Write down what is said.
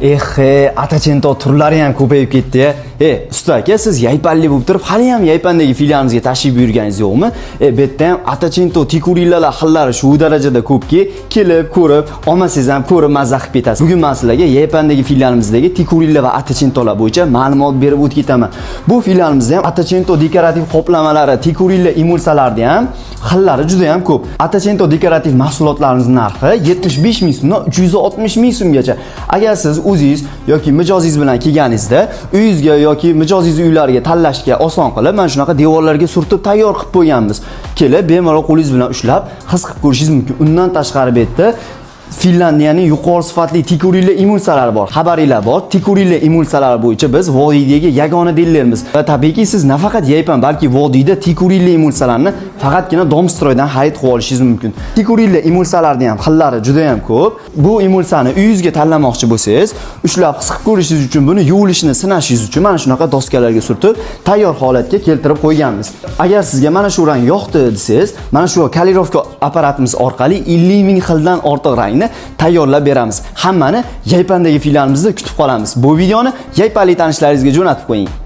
Eh, Atachento turlari ham ko'payib ketdi. E, usta aka, siz yaypanli bo'lib turib, hali ham Yaypandagi filialimizga tashrif buyurganingiz yo'qmi? E, bu yerda ham Atachento tikurillalar xillari shu darajada ko'pki, kelib ko'rib, olmasangiz ham ko'rib mazza qilib ketasiz. Bugun men sizlarga Yaypandagi filialimizdagi tikurilla va Atachentolar bo'yicha ma'lumot berib o'tib ketaman. Bu filialimizda ham Atachento dekorativ qoplamalari, tikurilla emulsiyalarni ham xillari juda ham ko'p. Atachento dekorativ mahsulotlarimiz narxi 75 ming so'mdan 360 ming so'mgacha. Agar siz o'zingiz yoki mijozingiz bilan kelganingizda uyingizga yoki mijozingiz uylariga tanlashga oson qilib, mana shunaqa devorlarga surtib tayyor qilib qo'yganmiz. Kelib bemalol qo'lingiz bilan ushlab, his qilib ko'rishingiz mumkin. Undan tashqari bu yerda Finlyandiyaning yuqori sifatli tikurilla emulsiyalari bor. Xabaringlar bor, tikurilla emulsiyalari bo'yicha biz vodiydagi yagona dilermiz. Va tabiiyki siz nafaqat Yaypan, balki vodiyda tikurilla emulsiyalarini faqatgina Domstroydan xarid qilib olishingiz mumkin. Tikurilla emulsiyalarining ham xillari juda ham ko'p. Bu emulsiyani uyingizga tanlamoqchi bo'lsangiz, ushlab his qilib ko'rishingiz uchun, buni yuvilishini sinashingiz uchun mana shunaqa doskalarga surtib, tayyor holatga keltirib qo'yganmiz. Agar sizga mana shu rang yoqdi desangiz, mana shu kalirovka apparatimiz orqali 50 ming xildan ortiq rangni tayyorlab beramiz. Hammani Yaypandagi filialimizda kutib qolamiz. Bu videoni yaypanlik tanishlaringizga jo'natib qo'ying.